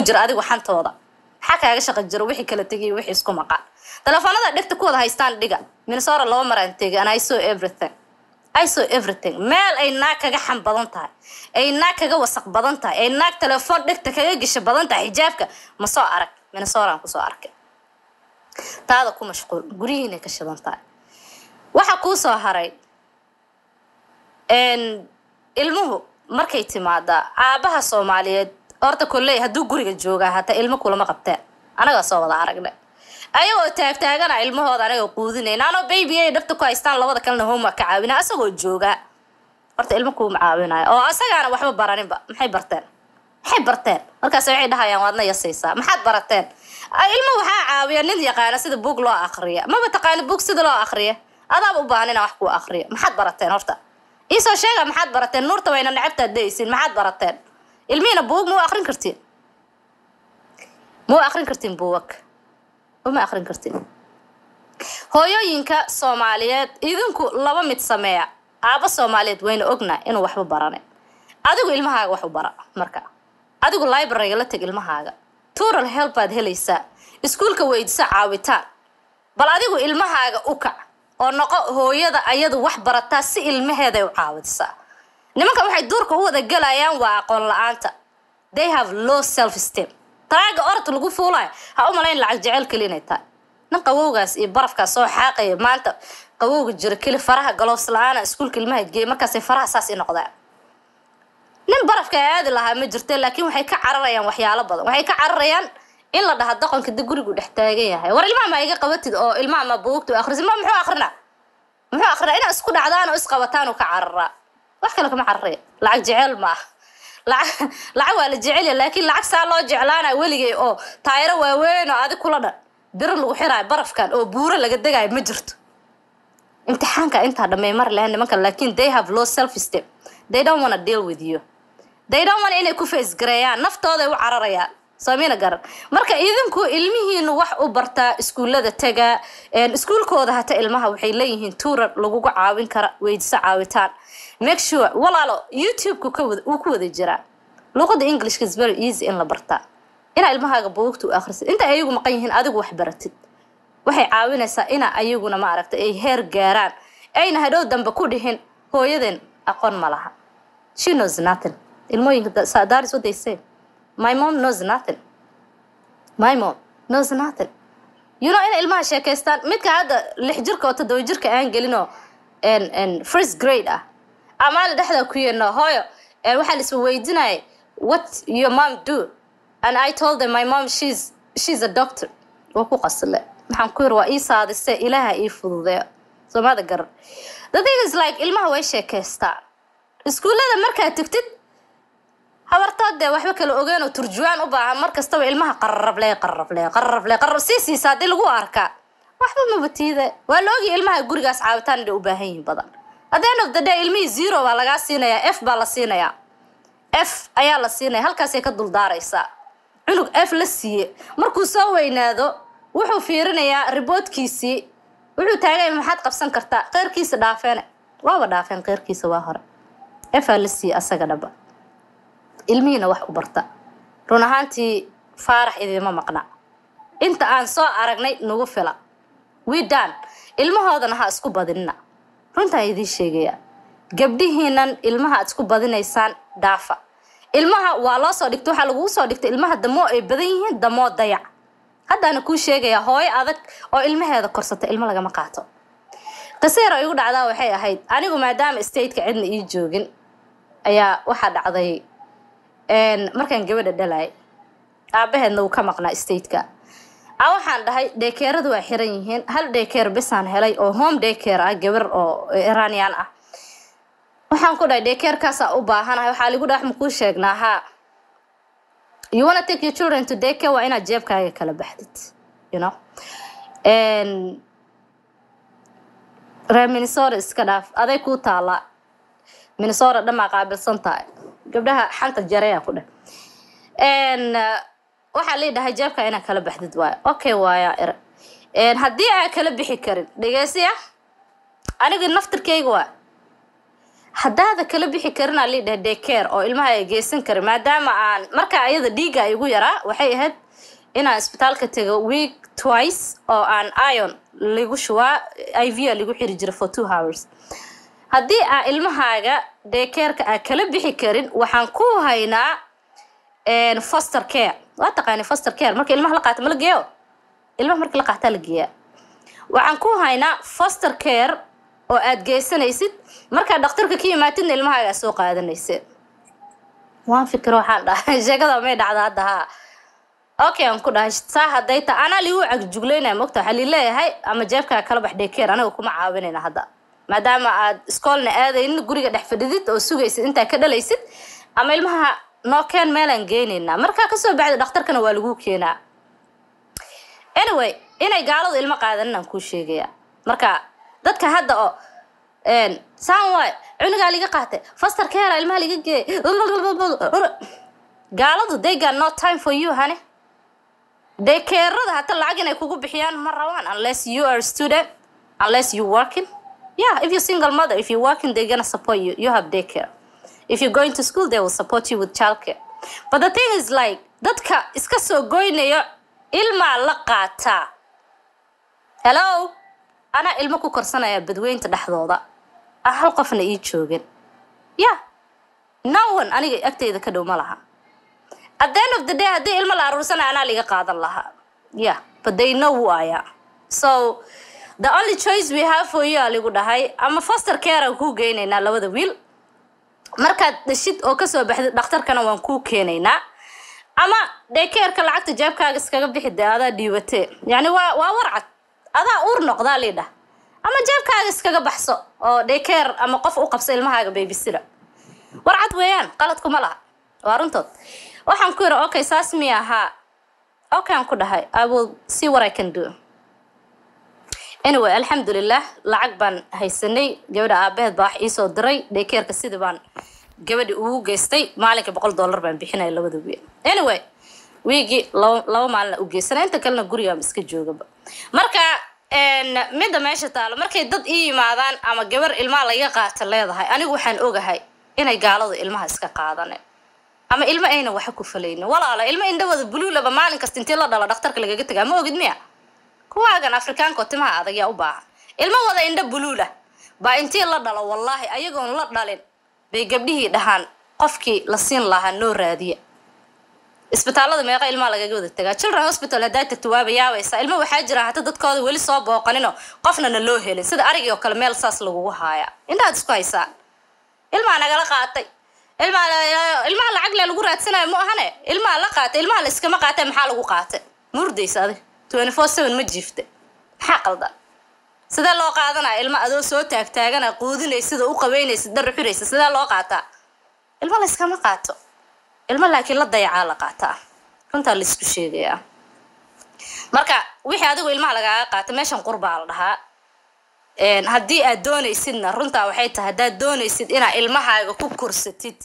jira adigu xantooda? Maxaa kaaga shaqa jiro wixii kala tegay, wixii isku maqan? Telefoonada dhegta ku wada haystaan dhiga. Minnesota laba maraan tegay and I saw everything, I saw everything. Meel ay naag kaga xan badan tahay, ay naag kaga wasaq badan tahay, ay naag telefoon dhegta kaga gesha badan tahay xijaabka, ma soo arag. Minnesota aan kusoo arkay. Taada ku mashquul, guryihiinay ka shidan tahay. Waxa kuu soo haray ilmuhu markay timaadaa aabaha Soomaaliyeed, horta kolley hadduu guriga joogaa hataa ilmo kulama qabteen. Anagaa soo wada aragnay ayagoo taagtaagana ilmahooda, anagoo quudinayna, anoo baby ay dhabta ku haystaan, labada kalena homework ka caawina. Asagoo joogaa horta ilmo kuuma caawinayo oo asagaana waxba baraninba. Maxay barteen? Maxay barteen? Markaas waxay dhahayaan, "Waadna yasaysaa." Maxaad barateen? Ilmo waxaa caawiya nin yaqaana sida buug loo akriya. Maba taqaani buug sida loo akriya, adaaba u baahan inaan wax kuu akriyo. Maxaad barateen horta? Iisoo sheega, maxaad barateen? Nuurta wayna necabtaad daysiin. Maxaad barateen? Ilmihiina buug ma u akrin kartiin? Ma u akrin kartiin? Buugag uma akrin kartiin. Hooyooyinka Soomaaliyeed, idinku laba mid sameeya. Aabo Soomaaliyeed wayna ognaa inuu waxba baranin. Adigu ilmahaaga wax u bara. Marka adigu libraryga la teg ilmahaaga, tutor help baad helaysaa. Iskuulka weydisa caawitaan. Bal adigu ilmahaaga u kac oo noqo hooyada ayadu wax barataa si ilmaheeday u caawisaa. Nimanka waxay duurka u wada gelayaan waa aqoon la-aanta. They have low self esteem. Taraaga orod lagu fuulayo ha u malayn lacag jecel keli inay tahay. Nin qawowgaas iyo barafkaas soo xaaqaya, maanta qawowga jiro keli, faraha gloves la-aana iskuulka ilmaha geey, markaasay faraha saas i noqdaan. Nin barafka aadi lahaa ma jirte, laakiin waxay ka cararayaan waxyaalo badan. Waxay ka cararayaan in la dhaha doqonka de gurigu dhex taagan yahay. War ilmaha ma iga qabatid oo ilmaha ma buugta akhrisid? Ma muxuu akrinaa? Muxuu akrinaa? Inaad isku dhacdaan oo isqabataan oo ka cararaa, wax kale kama cararaya. Lacag jecel ma aha. Lacag, lacag waa la jecel yahay, laakiin lacag saa loo jeclaanaya weligay oo taayiro waaweyn oo adig kula dhan biro lagu xiraayo barafkan oo buuro laga degaayo ma jirto. Imtixaanka intaa dhamay mari lahayn nimanka, laakiin they have low self esteem. They don't wanna deal with you. They don't want inay ku face gareeyaan, naftooday u cararayaan. Soomina garan. Marka idinku ilmihiinu wax u bartaa, iskuullada taga, iskuulkooda hata ilmaha waxay leeyihiin tutor lagugu caawin kara. Weydiso caawitaan. Make sure, walaalo, YouTube-ku ka wada uu ku wada jiraa. Luqada Englishka is very easy in la bartaa. Inaa ilmahaaga buugta u akhrisid inta ayagu maqan yihiin, adigu wax baratid, waxay caawinaysaa ina ayaguna, ma aragtay, ay heer gaaraan, ayna hadhow dambe ku dhihin, "Hooyadeen aqoon ma laha, she knows nothing." Ilmooyinka that is what they say: "My mom knows nothing, my mom knows nothing." Inay ilmaha sheekaystaan. Midka hadda 6 jirka oo 7 jirka aan gelinoo n first grade ah, amaali dhexda ku yeeno, "Hooyo, waxaa la isweydiinayay what your mom do, and I told them my mom, she's a doctor." Waa ku qasle. Maxaan ku yiri? Waa ii saadise, Ilaaha ii fududeeyo. Soomada garan. The thing is like, ilmaha way sheekaystaan. Iskuullada markaad tagtid, habartood dee waxba kala ogeen oo turjuwaan u baahan mar kastaba ilmaha qararable, qararable, qararable, qararab sii siisa haddii lagu arkaa, waxba mabatiide. Waa la ogyahay ilmaha gurigaas caawitaan inay u baahan yihiin badan. At the end of the day, ilmihii zero baa lagaa siinayaa, F baa la siinayaa, F ayaa la siinaya, halkaasay ka duldaaraysaa. Cunug F la siiye markuu soo weynaado, wuxuu fiirinayaa reportkiisii, wuxuu taagay, "Maxaad qabsan kartaa?" Qeyrkiisa dhaafeen, waaba dhaafeen qeyrkiisa waa hore. F aa la siiye asaga dhaba. Ilmihiina wax u barta. Run ahaantii, Faarax idima maqna. Inta aan soo aragnay nagu fila. We done. Ilmahoodana ha isku badinina. Runtaan idiin sheegaya, gabdhihiinan ilmaha aad isku badinaysaan dhaafa. Ilmaha waa loo soo dhigta, waxaa laguu soo dhigtay ilmaha damoo ay badan yihiin, damoo dayac. Haddaana kuu sheegaya, hooyo adag oo ilmaheeda korsata ilmo lagama qaato. Qiso yar oo igu dhacdaa waxay ahayd, anigu maadaama stateka cidna ii joogin, ayaa waxaa dhacday markaan gabadha dhalay, aabaheedna wuu ka maqnaa stateka. A waxaan dhahay daycareadu waa xiran yihiin. Hal daycare bisaan helay oo home daycare ah, gabar oo Iranian ah. Waxaan ku dhahay, "Daycarekaasaa u baahanahay." Waxaa ligu dhahay, "Makuu sheegnaa haa, you wanna take your children to daycare, waa inaad jeebkaaga kala baxdid." Reer Minnesota iska dhaaf, aday kuu taallaa. Minnesota dhammaa qaabilsan tahay gabdhaha xanta jareya ku dheh. Waxaa lii dhahay, "Jeebka inaad kala baxdid waayo." "Okay," waaya ere. Haddii aan kala bixi karin, dhegeysiya, aniga naftirkayga waa Haddaada kala bixi karin, aa lii dheh, daycare oo ilmaha ay geysan karin, maadaama aan marka ayada dhiigga igu yaraa, waxay ahayd inaan isbitaalka tego week twice oo aan iron ligu shubaa, IV a ligu xiri jira for 2 hours. Haddii aa ilmahaaga daycareka aa kala bixi karin, waxaan ku haynaa foster care. Waa taqaani foster care, marka ilmaha la qaato ma la geeyo? Ilmaha marka la qaataa la geeyaa. Waxaan ku haynaa foster care oo aad geysanaysid, markaad dhakhtarka ka yimaatidna ilmahaaga aad soo qaadanaysid. Waan fikir, waxaan dhahay, sheekada may dhacda hadda? Haa, okay, aan ku dhahay, saa hadday ta anaa liigu cagjuglaynaya, mogta waxaa liileeyahay ama jeebkaa kala bax daycare, anaga kuma caawinayna hadda, maadaama aad iskoolna aadaynin, guriga dhex fadhidid oo sugaysid intaa ka dhalaysid, ama ilmaha noo keen, meelaan geynaynaa, markaa kasoo baxda dhakhtarkana waa lagu keenaa. Anyway, inay gaaladu ilmo qaadanin aan kuu sheegaya. Marka dadka hadda oo saan waay, cunugaa liga qaatay, foster care ilmaha liga geeyay, gaaladu they got no time for you, honey. Daycareada hata lacag inay kugu bixiyaan ma rabaan unless you are a student, unless you working. Yeah, if you're single mother, if you're working, they're gonna support you, you have daycare. If you're going to school, they will support you with childcare. But the thing is, like, dadka iska soo goynayo ilmaa la qaataa, hello, anaa ilmo ku korsanaya badweynta dhexdooda, ah, hal qofna ii joogin. Yeah, no one aniga agteyda ka dhow ma laha. At the end of the day, haddii ilmo la aruursanaya, anaa liga qaadan lahaa. Yeah, but they know who I am. So the only choice we have for you, aa ligu dhahay, ama foster care aan kuu geynaynaa labada wiil, markaad dhashid oo kasoo baxdid dhakhtarkana waan kuu keenaynaa, ama daycareka lacagta jeebkaaga iskaga bixi, dee adaa dhiibatee. Yani waa warcad, adaa uur noqdaa liidhah, ama jeebkaaga iskaga baxso oo daycare ama qof u qabso ilmahaaga babysitter. Warcad weeyaan, qaladkuma laha, waa runtood. Waxaan ku yidhi, okay, saas miya? Ahaa, okay, aan ku dhahay, I will see what I can do. Anyway, alxamdulilah, lacag baan haysanay, gabadha aabaheed baa wax iisoo diray, daycareka sidii baan gabadhi ugu geystay. Maalinka $100 baan bixinaya labada wiil. Anyway, wiigii laba maalina u geysanay, inta kalena gurigaan iska joogaba. Marka midda meesha taalo, markay dad ii yimaadaan ama gabar ilmaha laga qaata leedahay, anigu waxaan ogahay inay gaaladu ilmaha iska qaadaneen ama ilmo ayna waxa ku falaynin. Walaala, ilmo indhawada buluulaba maalin kasta intii la dhalo dhakhtarka lagaga tagaa, ma ogid miya? Kuwaagan Afrikaanka oo timaha adag yaa u baahan. Ilmo wada indho buluula baa intii la dhalo, wallaahi, ayagoon la dhalin bay gabdhihii dhahaan, qofkii la siin lahaa noo raadiya. Isbitaallada meeqa ilmaha lagaga wada tagaa? Children hospital haddaa tagto, waaba yaabaysaa. Ilmo waxaa jira hata dadkooda weli soo booqaninoo qofna na loo helin, sida arigii oo kale meel saas lagugu haayaa, indhahaad isku haysaa. Ilmaha nagala qaatay, ilmaha, ilmaha lacag le lagu raadsanayo ma ahane, ilmaha la qaatay, ilmaha la iskama qaatay. Maxaa lagu qaatay? Murdaysa adi 24/7 ma jiifte? Maxaa qaldan? Sidee loo qaadanaya ilma adoo soo taagtaagana, quudinaysa, u qabeynaysa, dar xuraysa? Sidee loo qaataa? Ilmo la iskama qaato ilmo, laakiin la dayacaa la qaataa, runtaa la isku sheegayaa. Marka wixii adigu ilmaha lagaaga qaata, meeshan qurbaa la dhahaa. Haddii aad doonaysidna, runtaa waxay tahay, haddaad doonaysid inaad ilmahaaga ku korsatid.